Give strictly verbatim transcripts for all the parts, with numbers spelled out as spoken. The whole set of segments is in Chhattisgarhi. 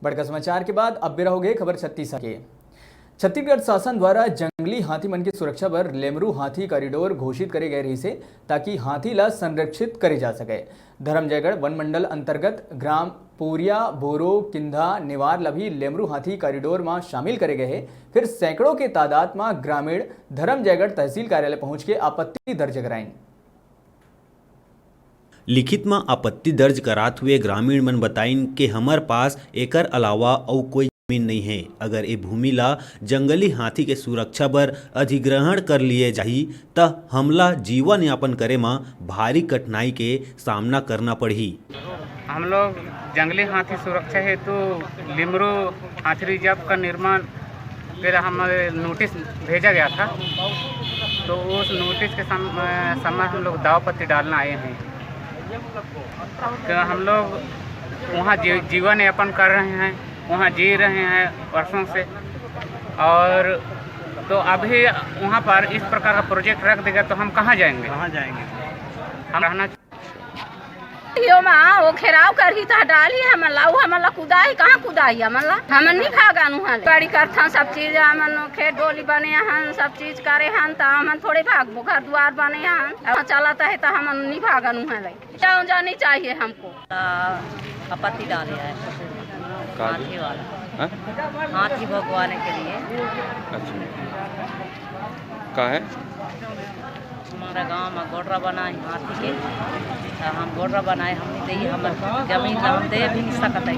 बड़का समाचार के बाद अब बेरा होगे खबर छत्तीसगढ़ के। छत्तीसगढ़ शासन द्वारा जंगली हाथी मन के सुरक्षा बर लेमरू हाथी कॉरिडोर घोषित करे गए रहिसे, ताकि हाथी ला संरक्षित करे जा सके। धरमजयगढ़ वन मंडल अंतर्गत ग्राम पोरिया, बोरो, किंधा, नेवार ला भी लेमरू हाथी कॉरिडोर म शामिल करे गए हे। फिर सैकड़ों के तादाद म ग्रामीण धरमजयगढ़ तहसील कार्यालय पहुंच के आपत्ति दर्ज कराइन। लिखित म आपत्ति दर्ज करात हुए ग्रामीण मन बताइन के हमर पास एकर अलावा अउ कोई जमीन नइ हे। अगर ए भूमि ला जंगली हाथी के सुरक्षा बर अधिग्रहण कर लिए जाही, त हमला जीवन यापन करे म भारी कठिनाई के सामना करना पड़ही। हम लोग जंगली हाथी सुरक्षा हेतु लिमरू हाथी रिजर्व का निर्माण के लिए हमें नोटिस भेजा गया था, तो उस नोटिस के सम-, समय हम लोग दाव पत्ती डालना आए हैं। तो हम लोग वहाँ जी-, जीवन यापन कर रहे हैं, वहाँ जी रहे हैं वर्षों से, और तो अभी वहाँ पर इस प्रकार का प्रोजेक्ट रख देगा तो हम कहाँ जाएंगे? कहाँ जाएंगे? हम रहना यो मा वो घेराव करही त डाली हमन ला, वो हमन ला कुदाही, कहाँ कुदाही हमन ला? हमन नहीं भागन उहाँ ले। गाड़ी करथन सब चीज, हमन खेत डोली बने हन, सब चीज करे हन, त हमन थोड़े भागबो, घर दुआर बने हन। अब चलत है त हमन नहीं भागन उहाँ ले। जाओ जानी चाहिए हमको। आपत्ति डाले है का जी? हाथी वाला। हाँ? हाथी भगवाने के लिए। अच्छा, का है? हमारा गांव में गोडरा बना है हाथी के, तो हम गोडरा बनाए, हम नहीं दे, हमर जमीन ला हम दे भी नहीं सकत है।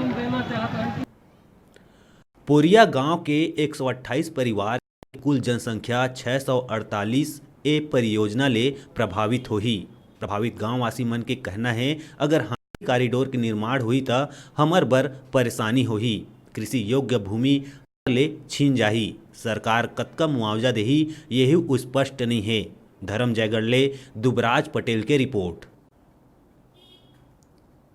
पोरिया गांव के एक सौ अट्ठाईस परिवार, कुल जनसंख्या छह सौ अड़तालीस ए परियोजना ले प्रभावित होही। प्रभावित गांववासी मन के कहना हे, अगर हाथी कॉरिडोर के निर्माण होही, त हमर बर परेशानी होही। कृषि योग्य भूमि ले छीन जाही। सरकार कतका मुआवजा देही, यही स्पष्ट नइ हे। धरमजयगढ़ ले दुबराज पटेल के रिपोर्ट।